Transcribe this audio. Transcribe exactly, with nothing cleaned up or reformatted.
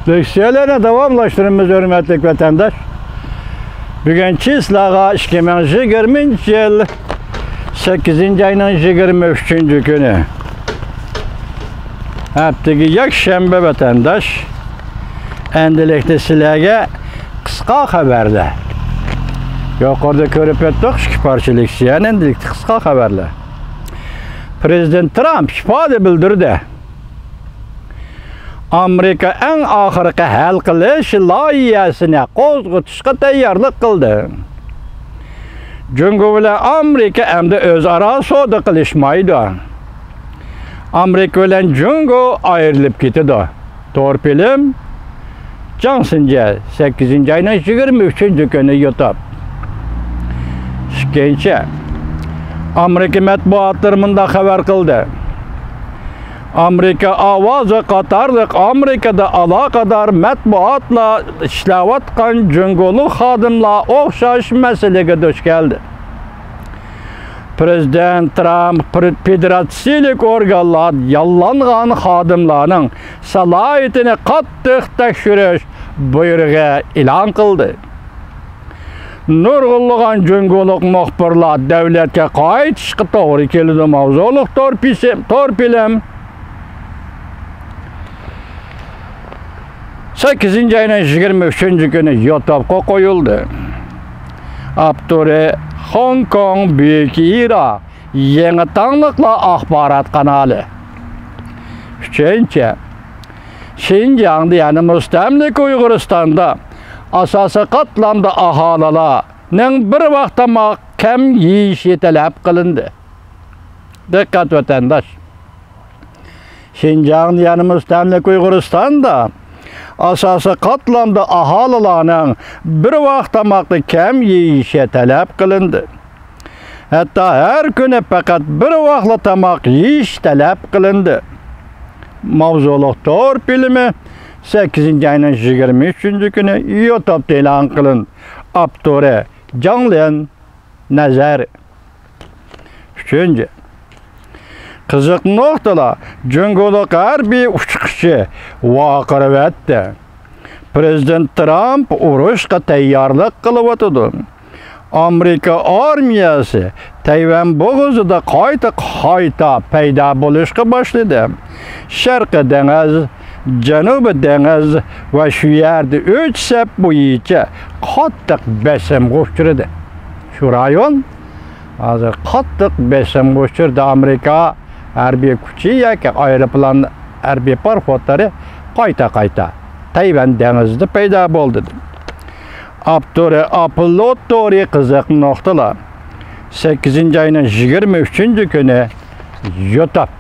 لېكسىيەلەرنى داۋاملاشتۇرىمىز، ھۆرمەتلىك ۋەتەنداش. بۈگۈن چىسلاغا ئىككى مىڭ يىگىرمىنچى يىل سەككىزىنچى ئاينىڭ يىگىرمە ئۈچىنچى كۈنى. ھەپتىگە يەكشەنبە، ۋەتەنداش. ئەمدىلىكتە سىلەرگە قىسقا خەۋەرلەر. يۇقىرىدا كۆرۈپ ئۆتتۇق ئىككى پارچە لېكسىيەنى، ئەمدىلىكتە قىسقا خەۋەرلەر. پرېزىدېنت ترامپ ئىپادە بىلدۈردى. ئامېرىكا ئەڭ ئاخىرقى ھەل قىلىش لايىھەسىنى قوزغىتىشقا تەييارلىق قىلدى. جۇڭگو بىلەن ئامېرىكا ئەمدى ئۆزئارا سودا قىلىشمايدۇ. ئامېرىكا بىلەن جۇڭگو ئايرىلىپ كېتىدۇ. تور فىلىم، جاڭ سىنجيە، سەككىزىنچى ئاينىڭ يىگىرمە ئۈچىنچى كۈنى يۇتۇپ. ئىككىنچى، ئامېرىكا مەتبۇئاتلىرى مۇنداق خەۋەر قىلدى. ئامېرىكا ئاۋازى قاتارلىق ئامېرىكىدا ئالاقىدار مەتبۇئاتلار ئىشلەۋاتقان جۇڭگولۇق خادىملار ئوخشاش مەسىلىگە دۇچ كەلدى. پرېزىدېنت ترامپ پر-، فېدېراتسىيىلىك ئورگانلار ياللانغان خادىملارنىڭ سالاھىيىتىنى قاتتىق تەكشۈرۈش بۇيرۇقى ئېلان قىلدى. نۇرغۇنلىغان جۇڭگولۇق مۇخبىرلار دۆلەتكە قايتىشقا توغرا كېلىدۇ ماۋزۇلۇق تور پىسىم-، تور فىلىم سەككىزىنچى ئاينىڭ يىگىرمە ئۈچىنچى كۈنى يۇتۇبقا قويۇلدى. ئاپتورى خوڭكوڭ بۈيۈك ئىرا يېڭى تاڭلىقلار ئاخبارات قانالى. ئۈچىنچى، شىنجاڭدا، يەنى مۇستەملىكە ئۇيغۇرىستاندا ئاساسىي قاتلامدا ئاھالىلەرنىڭ بىر ۋاق تاماق كەم يېيىشى تەلەپ قىلىندى. دىققەت ۋەتەنداش! شىنجاڭدا، يەنى مۇستەملىكە ئۇيغۇرىستاندا ئاساسىي قاتلامدا ئاھالىلەرنىڭ بىر ۋاق تاماقنى كەم يېيىشى تەلەپ قىلىندى. ھەتتا ھەر كۈنى پەقەت بىر ۋاقلا تاماق يېيىش تەلەپ قىلىندى. ماۋزۇلۇق تور فىلىمى سەككىزىنچى ئاينىڭ يىگىرمە ئۈچىنچى كۈنى يۇتۇبتا ئېلان قىلىندى. ئاپتورى جاڭلىن نەزەر. ئۈچىنچى، قىزىق نۇقتىلار، جۇڭگولۇق ھەربىي ئۇچقۇچى ۋارقىراۋەتتى. پرېزىدېنت ترامپ ئۇرۇشقا تەييارلىق قىلىۋاتىدۇ. ئامېرىكا ئارمىيەسى تەيۋەن بوغۇزىدا قايتا-قايتا پەيدا بولۇشقا باشلىدى. شەرقىي دېڭىز، جەنۇبىي دېڭىز ۋە شۇ يەردە ئۈچ سەپ بويىچە قاتتىق بېسىمغا ئۇچرىدى. شۇ رايون ھازىر قاتتىق بېسىمغا ئۇچرىدى. ئامېرىكا ھەربىي كۈچى ياكى ئايروپىلان، ھەربىي پاراخوتلىرى قايتا-قايتا تەيۋەن دېڭىزىدا پەيدا بولدى. ئاپتورى ئاپلود تورى، قىزىق نۇقتىلار. سەككىزىنچى ئاينىڭ يىگىرمە ئۈچىنچى كۈنى يۇتۇب.